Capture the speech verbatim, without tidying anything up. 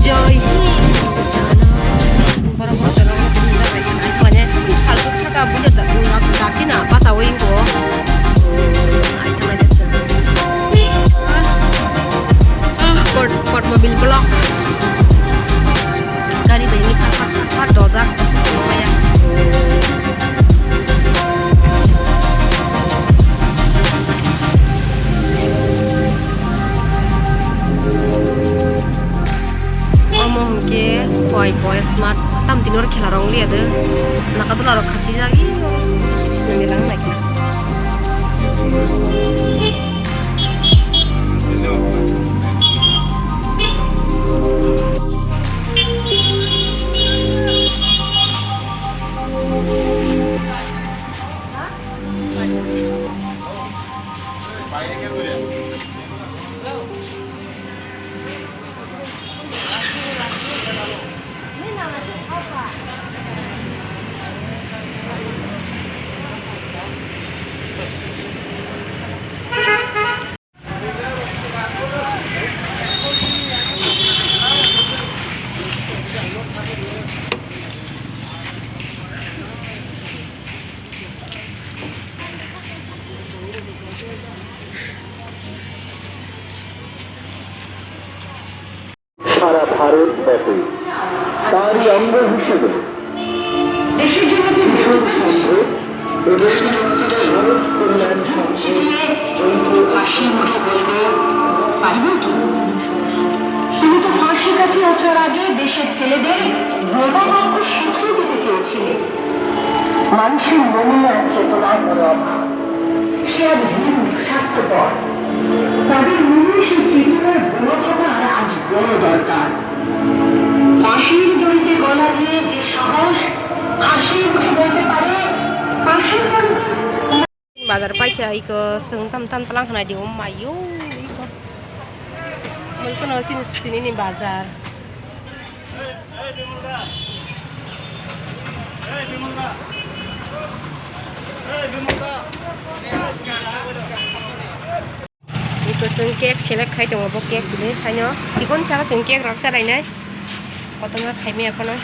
Joy Hind. Borok borok jono mane salbut saka buja da, da, dakina bata wingko. Kot, kot mobil block. Gari bai ni phat phat phat dojak. Omo hwnkhe koi boy smart tam tini oro khela rong liya de. Naka dula rok khasi jagi. Nang lang nai. সারা ভারতব্যাপী তারই অঙ্গ হিসেবে দেশের জন্য যে বিপদ ঘটে, এবং ভারত কল্যাণ সংঘ হাসি মুখে বলবে, "পারিব কি? তুমি তো ফাঁসির কাছে ওঠার আগে দেশের ছেলেদের বোমা মারতে শিখিয়ে যেতে চেয়েছিলে।" মানুষের মনে আর চেতনার বড় অভাব। সে আজ ভীরু, স্বার্থপর। তাদের মনে সেই চেতনার বড় থাকা আর আজ বড় দরকার। লাশের দড়িতে গলা দিয়ে যে সাহস হাসি মুখে বলতে পারে, পাশের জনতার Bazar paikha iko chwng tam tam tlang khnai di, o mayo iko. Mulkano chini, chini ni bazar. Iko chwng cake select khai tongo, bo cake tini phaino chikon saka chwng cake rok chalainai. Kotorma khaimaya phano.